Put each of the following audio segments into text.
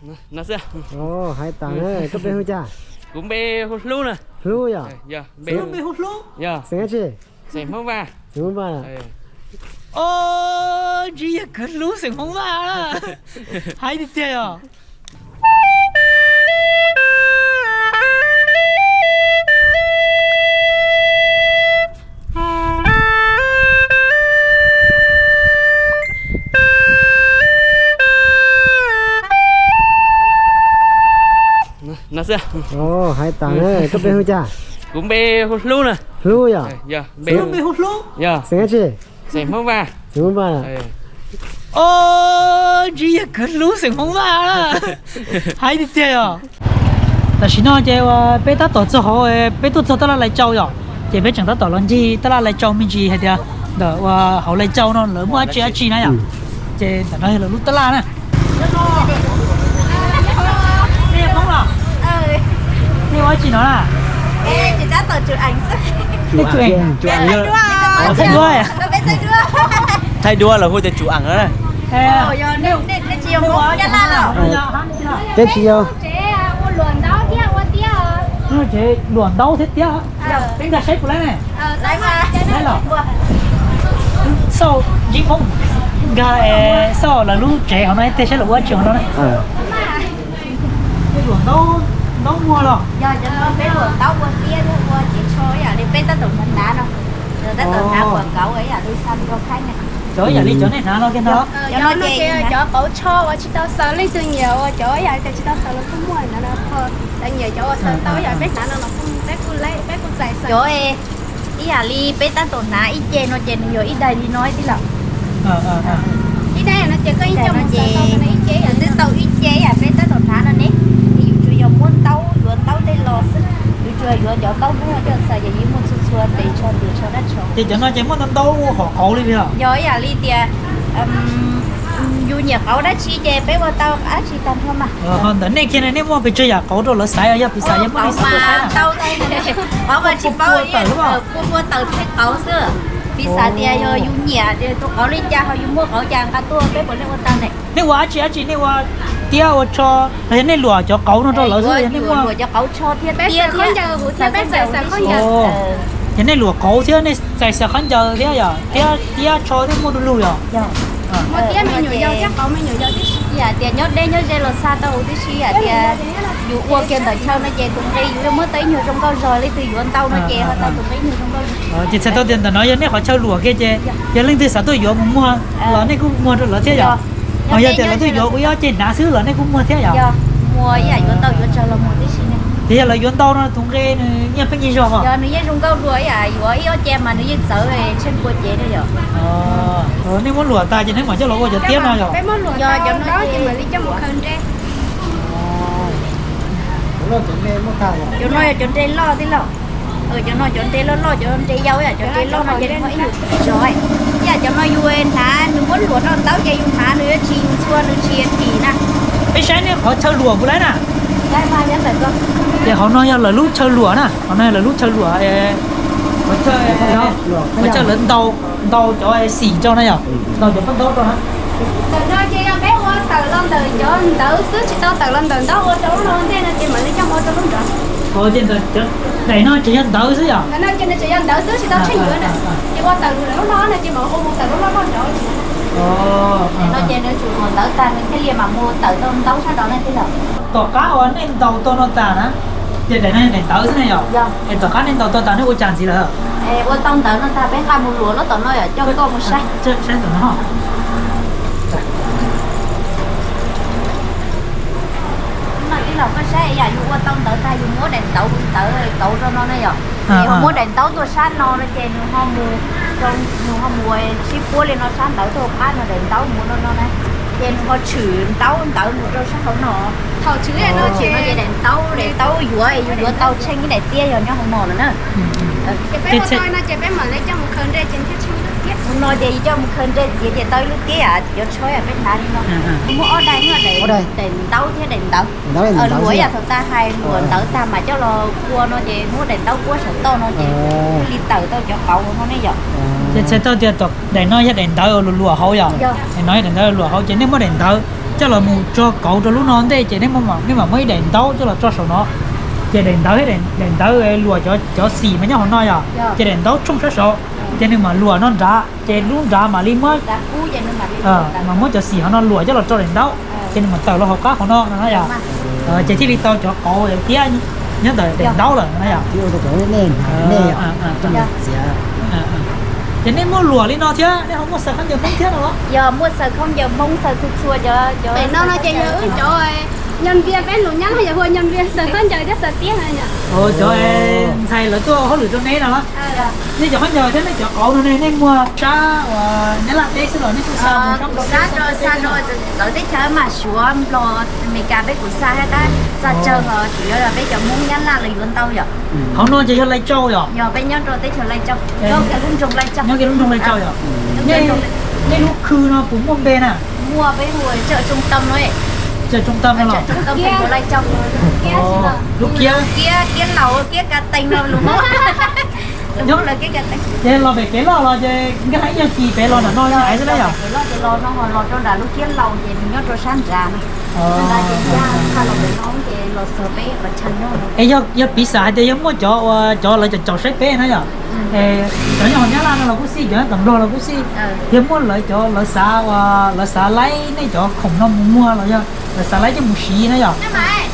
No xwb. Hais tas, koj npe hu cas? Kuv npe hu Hlub na. Hlub yom? Xeem dab tsi? Xeem Hmoob Vaj. Xeem Hmoob Vaj. Os, ntshe yog kwv Hlub xeem Hmoob Vaj. Hais tiag tiag yom? No xwb. Hais tas, koj npe hu cas? Kuv npe hu Hlub na. Hlub yom? Xeem dab tsi? Xeem Hmoob Vaj. Xeem Hmoob Vaj. Os, ntshe yog kwv Hlub xeem Hmoob Vaj. Hais tiag tiag yom? Tam sim no ces uas peb tab tom txog hauv, peb tuaj txog taj laj Lais Tsau yom, ces peb tseem tab tom los ncig taj laj Lais Tsau me ntsis hais tias ntawm uas hauv Lais Tsau no lawv muaj dab tsi dab tsi na yom. Ces ntawm no yog lawv lub taj laj na. Nej yog Hmoob los? Nej ua dab tsi no na? Nej tseem, thaij duab, thaij duab los hu tias tsum am na. Peb tsis yog, luam ntaub thiab tiab. Peb nkag saib puas laib ne. Xauj ntsib Hmoob, nkag xauj lawv lub tsev hauv no ib teg saib lawv ua dab tsi hauv no na. Luam ntaub, ntaub muag los? Yog cov no peb luam ntaub ua tiab thiab ua tib tsho ib yam li peb tab tom hnav no. Tab tom hnav quam kauv ib yam li xa rau khaib na. Cov ib yam li cov nej hnav no kiag ntag. Cov no ces cov qauv tsho uas tsis tau xaws, leej twg nyiam uas cov ib yam li cov tsis tau xaws los kuj muaj ntawd no. Lawv nyiam cov uas xaws ntau ib yam peb hnav no los kuj, peb kuj laib, peb kuj txais xaws. Cov ib yam li peb tab tom hnav ib ce no ces nws yog ib daim li no tij laug. Ib daim no ces koj ib co mus xaws tau ib ce, twb tau ib ce ib yam peb tab tom hnav no ne. Yus tsuas yog muab ntaub, yuav ntaub tej los xwb, yus tsuas yuav cov ntaub Hmoob coj xaws ces yeej muaj txhua txhua tes tsho ntws tsho dab tsho. Ces cov no ces muaj ntau ntau ua hom qauv li os? Yog ib yam li tias yus nyiam qauv dab tsi ces peb ua tau dab tsi tag nrho mas. Ho ntawm nej kiag ne, nej muaj pes tsawg yam qauv rau lawv xaiv, yog piv xam yog muaj li xaiv rau lawv xaiv? Qauv mas tsis paub, pua pua tawm txheej qauv xwb. Piv xam tias yog yus nyiam tus qauv li cas ho yus muaj qauv cas nqa tuaj peb puav leej ua tau ne. Nej ua dab tsi dab tsi, nej ua tiab ua tsho los yog nej luam cov qauv no rau lawv xwb, yog nej muaj? Luam cov qauv tsho thiab tiab thiab. Ces nej luam qauv thiab nej txais xaws khaub ncaws thiab yom, tiab, tiab tsho thiab muaj du lug yom? Yog tiab me nyuam yaus thiab qauv me nyuam yaus tib si. Yam tias nyob deb nyob ze los xa tau huv tib si, yam tias yus ua kiag ntawm chaw no ces tus nqi yus yuav muab tau ib nyuag zoo nkauj zog, leej twg yuav ntau no ces ho tau tus nqi ib nyuag zoo nkauj zog. Ces txhais tau tias ntawm no yog nej qhov chaw luam kiag ces yog leej twg xav tuaj yuav mus muag los nej kuj muag rau lawv thiab yom? Ho yog tias lawv tuaj yuav ua ib ob ceg hnav xwb los nej kuj muag thiab yom? Ces yog lawv yuav ntau no tus nqi nws yeej pheej yig zog os? Yog nws yeej zoo nkauj dua, ib yam yuav ib ob ce mas nws yeej txawv tsheej pua cev na yom. Nej muab luam tas ces nej mam coj los ua cov tiab no yom? Yog cov no ces mam li coj mus khaws nre. Cov no yog cov nre loj tij laug. Cov no cov nre loj loj, cov nre yau ib yam cov nre loj no ces nws ho ib yam zog. Ib yam cov no yus hnav nws muab luam rau ntaub ces yus hnav nws yuav tsis, yus txhua nws tsis phim na. Peb saib nej qhov chaw luam puas laib na. Ces hauv no yog lawv lub chaw luam na, hauv no yog lawv lub chaw luam, qhov chaw lawv ntau, ntau cov xim rau na yom, ntau cov paj ntaub rau na. Ntawm no ces yog peb ua tawm los ntawm cov ntawv xwb, tsis tau tawm los ntawm ntaub ua rau lub no ntej no ces mam li coj mus ua rau lub nrad. Ces daim no tseem yog ntawv xwb yom? Ntawm no ces nws tseem yog ntawv xwb tsis tau tsheej yuav na. Ces ua tawm lub no na ces mam ua mus tawm lub no nrad. No ces nws tsuas luam ntawv tag nws thiaj li mam mus tawm rau ntaub sab nrad na tij laug. Tom qab uas nej ntaus tau no tas na, ces daim no yog daim ntawv xwb ne yom? Es tom qab nej ntaus tau tas nej ua cas ntxiv lawm? Ua tau ntawv no tag peb nqa mus luam lub tom no yom, coj koj mus saib. Saib tom no. Tij laug koj saib yam yus ua tau ntawv tag yus muab daim ntawv ntawv kauv rau no na yom. Ces ho muab daim ntaub tuaj sab no no ces nws ho mus, nws ho mus sib puab li no sab ntawv tuaj qab no daim ntaub mus no no na. Ces nws ho tshwm ntaub ntawv mus rau sab hauv no. Thaum tshwm no ces daim ntaub, daim ntaub yuav, yus yuav tau tsheej ib daim tiab yog nyob hauv no no na. Ces peb ua tau no ces peb mam li coj mus khaws nre ces thiaj tsheej tiab. Hauv no ces yus coj mus khaws nre txiav ces tau ib lub tiab yam cov tsho yam peb hnav li no. Muab ob daim, daim ntaub thiab daim ntawv. Luam yam thaum tag hais luam ntawv tag mam coj los ua no ces muab daim ntaub puab saum toj no ces thiaj li tawm tau cov qauv no ne yom. Ces txhais tau tias daim no yog daim ntawv luam hauv yom? Daim no yog daim ntawv luam hauv ces nej muab daim ntawv coj los mus tso kauv rau lub no ntej ces nej mam muab ib daim ntaub coj los tso saum no. Ces daim ntawv, daim ntawv luam cov xim mas nyob hauv no yog, ces daim ntaub tshooj sab saud, ces nws mam luam no nrad, ces lub nrad mam li muab, mam muab cov xim hauv no luam coj los rau daim ntaub, ces nws mam tawm los hauv qab hauv no no yog. Ces thiaj li tau cov qauv tiab nyob ntawm daim ntaub lawm no yog. Ces nej muaj luam li no thiab nej ho muaj xaws khaub ncaws Hmoob thiab no los? Yog, muaj xaws khaub ncaws Hmoob, xaws txhua txhua cov. Pem no no ces yog wb cov nhân viên, peb lus Nyab Laj yog hu nhân viên xaws khaub ncaws thiab xaws tiab no. Cov ntxhais lawv tuaj hauj lwm rau nej no los? Nej cov khaub ncaws thiab nej cov qauv no ne, nej muag sab uas Nyab Laj teb xwb los nej kuj xa mus rau, xa rau txawv teb chaws mas Suav, Nplog, Amelikas peb kuj xa thiab tab, xa tsawg los tsuas yog peb cov Hmoob Nyab Laj lawv yuav ntau yom. Hauv no ces yog Lai Châu yom? Yog, peb nyob rau teb chaws Lai Châu, nyob kiag lub nroog Lai Châu. Nyob kiag lub nroog Lai Châu yom? Nej lub khw no puas muaj npe na? Muaj, peb hu chợ trung tâm no. Chợ trung tâm no los? Kiab, kiab laus, kiab ka tees no lus Hmoob. Ces los pem kev loj los ces nkag ib nyuag kis pem los nram no xwb na yom? Los no los rau nram lub kiab laus ces nws nyob rau sab nrad no. Nrad ces nkag los pem no ces los txog peb qhov chaw nyob. Es yog piv xam hais tias yog muaj cov uas cov lawv caum caum saib peb na yom, cov nyob hauv Nyab Laj no los kuj xij, cov nyob tom Nplog los kuj xij, yog muaj lawv cov lawv xav uas lawv xav laib nej cov khoom no mus muag los yog lawv xav laib coj mus siv na yom,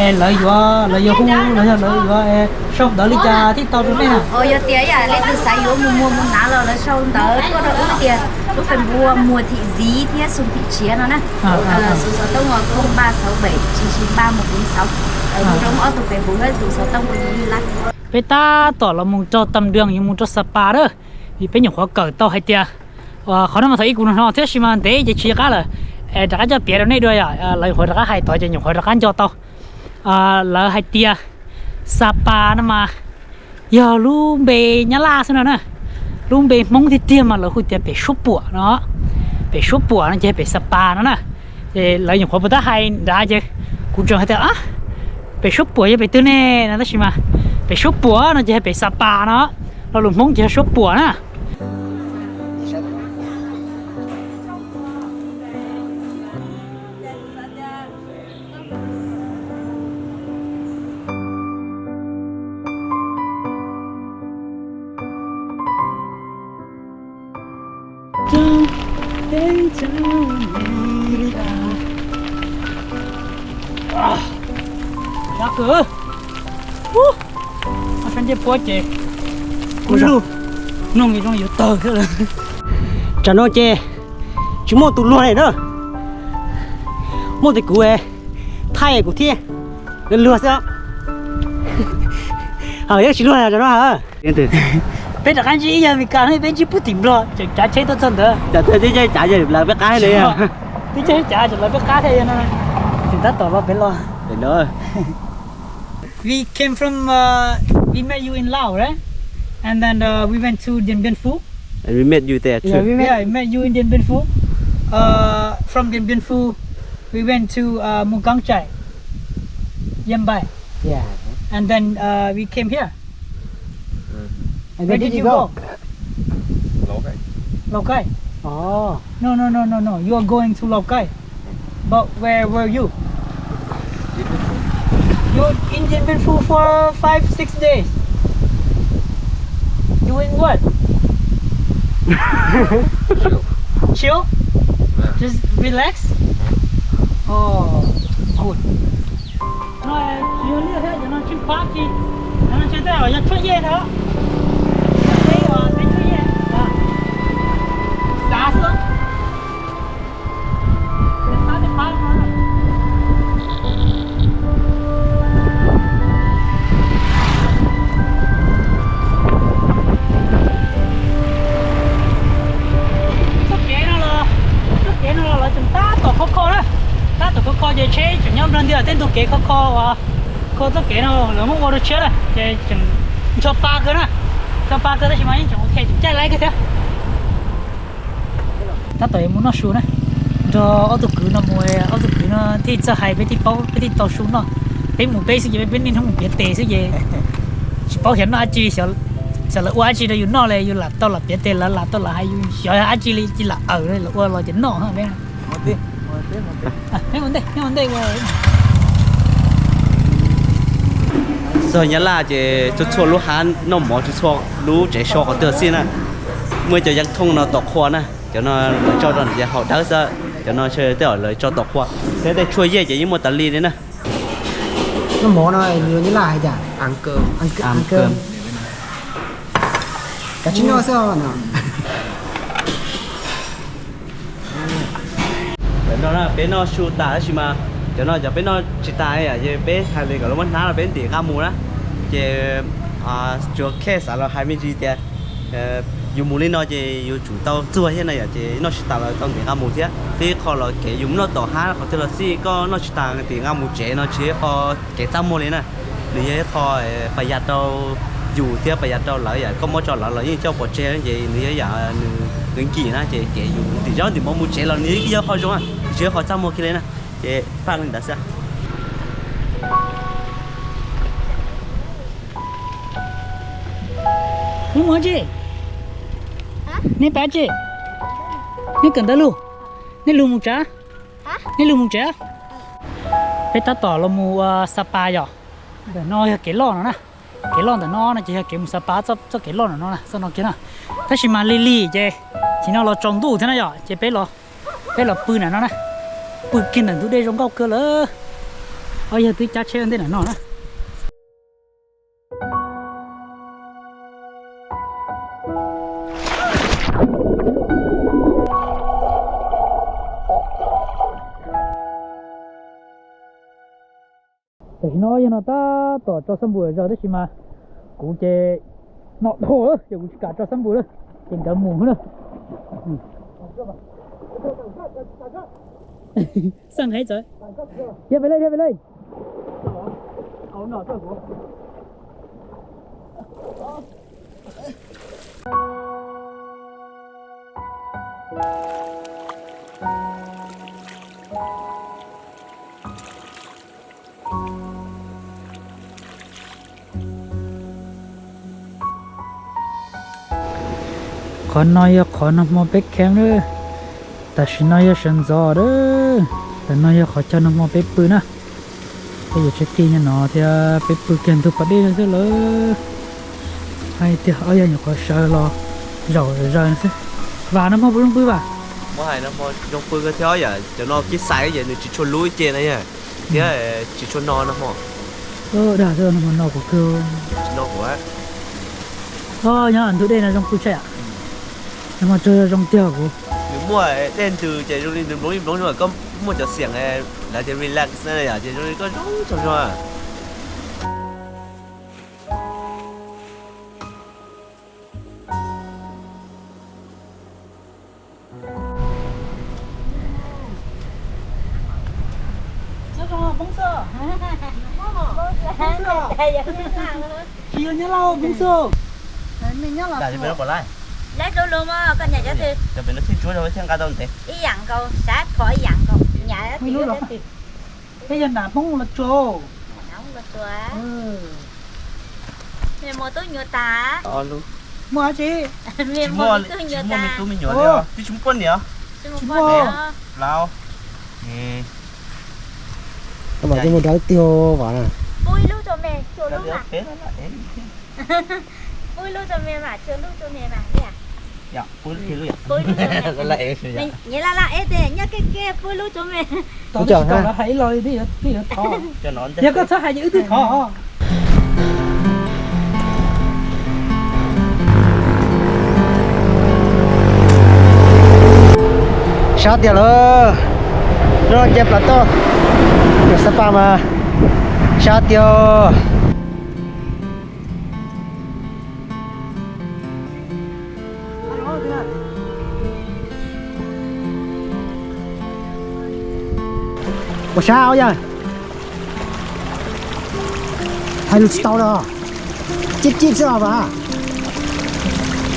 es lawv yuav, lawv yuav hu los yog lawv yuav sau ntawv li cas thiaj tau rau nej na? Yog tias yam leej twg xav yuav mus muag mus hnav los lawv sau ntawv tuaj rau wb tias lub Facebook Mùa Thị Dí thiab Sùng Thị Siav no na. Số xov tooj không ba sáu bảy chín chín ba một bốn sáu. Hu rau ob tug Facebook thiab tus xov tooj hu li lawm. Peb tab tom los mus rau Tam Đường, yuav mus rau Sapa na, vim peb nyuam qhuav kawm tau hais tias, qhov no mas thaum ub kuv hnov thiab sis mas ntev ces tsis nco qab lawm. Rov qab coj piav rau nej dua yom, lawv nyuam qhuav rov qab hais tod ces nyuam qhuav rov qab nco tau. Lawv hais tias Sapa no mas yog lub npe Nyab Laj xwb no na. Lub npe Hmoob tiag tiag mas lawv hu tias pem Suab Puam no. Pem Suab Puam no ces pem Sapa no na. Ces lawv nyuam qhuav puas tab hais nrad ces kuv tseem hais tias pem Suab Puam yog pem twg ne no, tab sis mas pem Suab Puam no ces pem Sapa no. Lo lus Hmoob ces yog Suab Puam na. Sab ntiaj puab ces kuj lug, mloog zoo yuav tawg thiab lawm. Tsam no ces tsis muaj tus luag li na, muaj tes kuv thaij kuv thiab luag xwb. Hos yeej tsis luag tsam no. Peb rov qab ntsib ib yawg Amelikas, peb ntsib puag tim Nplog, tseem cav tsheb tuaj txog ntawd. Twb cav lawv peb qab thiab no. Tseem tab tom los pem los. We came from, uh, we met you in Laos, right? And then, uh, we went to Dien Bien Phu. And we met you there too. Yeah, we met, yeah, I met you in Dien Bien Phu. Uh, from Dien Bien Phu, we went to, uh, Mù Cang Chải, Yem Bai. Yeah. And then, uh, we came here. Mm. And where did you go? Lào Cai. Lào Cai? Oh. No, no, no, no, no. You are going to Lào Cai. But where were you? You in Dien Bien Phu for five, six days. Doing what? Chill. Chill? Yeah. Just relax? Oh, good. No, tsis yog liaj thiab, cov no tsis pab tsis. Cov no tsis tej zaum yog tshuaj yej ntag. Tej uas tej tshuaj yej. Xav xwb. Tej pab tej pab no. Txoj kev no los, txoj kev no los lawv tseem tab tom khau khau na. Tab tom khau khau ces tsheb tseem nyob nplog ntiag tej ntug kev khau khau uas khau txoj kev no lawv muab ua rau tshiab na ces tseem ncho pa kawg na. Ncho pa kawg tab sis mas yeej tseem ua khe tseem caij laib kawg thiab. Tab tom yuav mus noj su na, nrog ob tug kwv no mus, ob tug kwv no thiaj txawj hais peb thiaj paub peb thiaj tau su noj. Peb mus peb xwb ces peb niaj hnub mus piav tes xwb ces tsis paub xyov noj dab tsi, xyov lawv ua dab tsi rau yus noj li, yus lam tau lam piav tes lawv lam tau lam hais, yus xyov dab tsi li cia lam awm lawv ua los ces noj peb. Txog Nyab Laj ces txhua txhua lub hav noj mov, txhua txhua lub tsev so qhov twg xij na, muaj cov yeeb thooj no tom qhua na, cov no lawv tso rau ces haus dawb xwb, cov no tej zaum lawv tso tom qhua, thiab tej tshuaj yej ces yeej muaj tas li li na. Noj mov no Nyab Laj hais cas? Ăn cơm. Ăn cơm. Kav tsij noj xwb no. Cov no peb noj su tas tab sis mas cov no cov peb noj tsis tas, peb hais li kom lawv muab hnab los peb ntim nqa mus na. Ces tsuas kheej xav los hais me ntsis tias yus mus li no ces yus tsum tau txuag thiab na yom, ces noj tsis tas los tau ntim nqa mus thiab. Thiab ib qho los kev yus mus noj tom hav qhov twg los xij, koj noj tsis tas ntim nqa mus tsev no tsis yog qhov kev txaj muag li na. Nws yog ib qho pas yas rau yus thiab pas yas rau lawv yom, koj muab tso lawv los yeej coj pov tseg ces nws yog yam nws nkim na, ces kev yus ntim zaub ntim mov mus tsev los nws yeej yog qhov zoo, tsis yog qhov txaj muag kiag li na. Ces faj li ntawd xwb. Neb mus dab tsi? Neb pab tsi? Neb kawm ntawv lug? Neb lug mus tsev? Neb lug mus tsev? Peb tab tom los mus ua Sapa yom. Ntawm no yog kev loj no na. Kev loj ntawm no no ces yog kev mus Sapa txoj kev loj no na, txoj no kiag na. Tab sis mas lig lig ces tsis no los tsaus ntuj thiab na yom, ces peb los pw ntawm no na. Pw kiag ntawm ntug dej zoo nkauj kawg lawm. Ob yawg twb cab tsheb ua ntej ntawm no na. Tam sim no yog no tab tom tso xab npum zog tab sis mas kuv ces no dhau ces kuv tsis kam tso xab npum lawm, ces nkawd mus xwb na. Xaj nqhis txawv. Dhia pem lawm, dhia pem lawm. Qhov no yog qhov nag hmo peb camp lawm. Tam sim no yog sawv ntxov lawm. Tam no yog qhov chaw nag hmo peb pw na. Peb yuav tsheb kij nyob no thiab peb pw kiag ntug pas dej no xwb lawm. Hais tias ob yawg nyuam qhuav sawv los zaum zaws no xwb. Vam nag hmo puas zoo pw Vam? Muab hais nag hmo zoo pw kawg thiab yom, cov no kib xais ces nws tsis tshua lub ib ce na yom, thiab tsis tshua no nag hmo. Dag xwb nag hmo no kuv kawg. Tsis no kuv. Nyob ntug dej no zoo pw tshaj yom. Nag hmo tsaug zoo tiag kuv. Nws muaj dej ntws ces zoo li nws nploov ib nploov zoo, koj muaj cov xiam lawv tias relax na yom, ces zoo li koj zoo tsaug zog. Tsis yog Nyab Laj Hmoob xwb. Lawv lub lub mog, koj niam cov twg? Ib yam nkaus, xav phom ib yam nkaus, niam cov twg? Peb yog nam Hmoob los tsuas. Nam Hmoob los tsuas. Me muag tub nyuam tas. Muaj dab tsi? Me muag tub nyuam tas. Twb tsis muaj poj niam. Tsis muaj. Plaub. Koj mam coj mus rau ib tug Vam na. Pub ib lub rau me, cuaj lub mas. Pub ib lub rau me mas, cuaj lub rau me mas. Nyias laj laj eb tes nyob kev kev pub ib lub rau me. Tau tsis tau lawv hais ib lo li twb yuav thov. Yog koj txhob hais ces wb twb thov. Sab tiag lawm. Lub no ces plas toj, yog Sapa mas sab tiag. Ua sab os yawg. Hais lus tsis tau los. Cib cib xwb os Vam.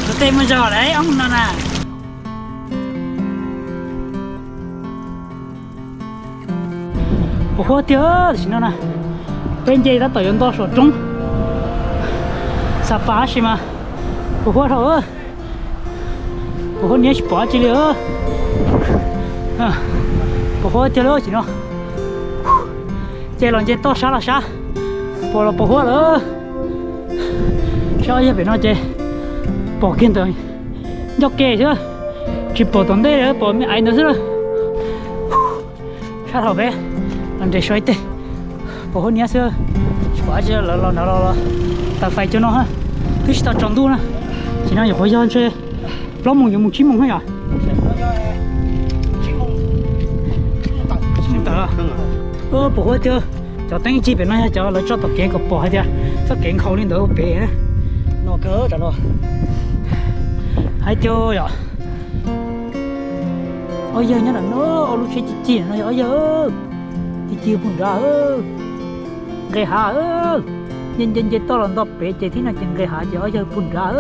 Tus tej muaj zog lawm ob no na. Puas huab tiag tam sim no na. Peb nce tab tom yuav nto saum roob Sapa tab sis mas puas huab dhau. Puas huab niab tsis pom dab tsi li. Pos huab tiag lawm tam sim no. Ces los nce toj sab los sab, pos los pos huab lawm. Sab yog pem no ces pom kiag ntawm ncauj ke xwb, tsis pom tom ntej, pom me aiv ntawd xwb. Sab dhau peb los nres so ib teg, pos huab niab xwb. Tsis pom dab tsi, lawv los nrad los, tas fais cov no, twb tsis tau tsaus ntuj na. Tam sim no nyuam qhuav yog ntshe plaub moos yuav mus tsib moos na yom. Pos huab tiag. Cov teeb cig pem no yog cov lawv tso tom kev kom pom hais tias txoj kev nkhaus li ntawd ua pem. Hais tias yom, ob yawg nyob nram no, ob lub tsheb cig cig no yog ob yawg, cig cig puag nrad, nqes hav, nce nce nce toj los nto pem ces thib no ces nqes hav ces ob yawg puag nrad.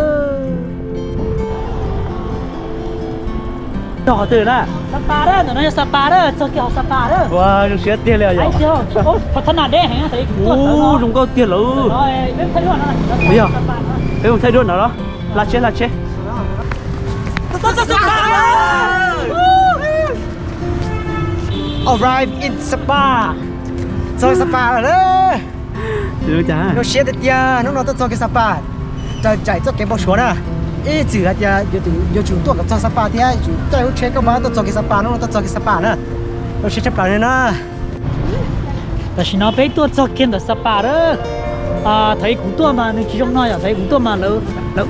Txog qhov twg na? Sapa, ntawm no yog Sapa na, txog kiag hauv Sapa na. Ua zoo siab tiag li os yom. Ub, zoo nkauj tiag lawm. Yog peb mus thaij duab ntawd los? Hla tsheb, hla tsheb. Arrive in Sapa. Txog Sapa lawm. Zoo siab tiag tiag, hnub no tuaj txog kiag Sapa. Raws nraim txoj kev npau suav na, ib txwm hais tias yuav tsum tuaj kom txog Sapa thiab yuav tsum caij lub tsheb kauj vab tuaj txog kiag Sapa, hnub no tuaj txog kiag Sapa na. Zoo siab tshaj plaws li na. Tam sim no peb tuaj txog kiag ntawm Sapa lawm. Thaum ub kuv tuaj mas nws tsis zoo no yom, thaum ub kuv tuaj mas lawv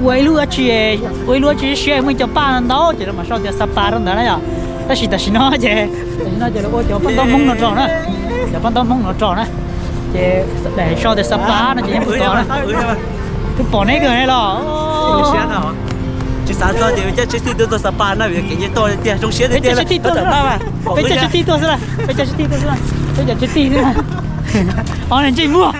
ua ib lub dab tsi, ua ib lub dab tsi siab muaj ib co paj ntau ces lawv mam sau tias Sapa rau ntawd na yom. Tab sis tam sim no ces, tam sim no ces lawv ua cov paj ntaub Hmoob no rau na, cov paj ntaub Hmoob no rau na, ces daim sau tias Sapa no ces yeej mus tod na. Twb pom neb kawg ne los. Tsis xav txog ces caij tsheb tij tuaj txog Sapa na, vim kev nce toj tiag. Zoo siab tiag tiag. Peb caij tsheb tij tuaj xwb, peb caij tsheb tij tuaj xwb, peb caij tsheb tij tuaj xwb, peb caij tsheb tij xwb. Ob niag ntsej muag.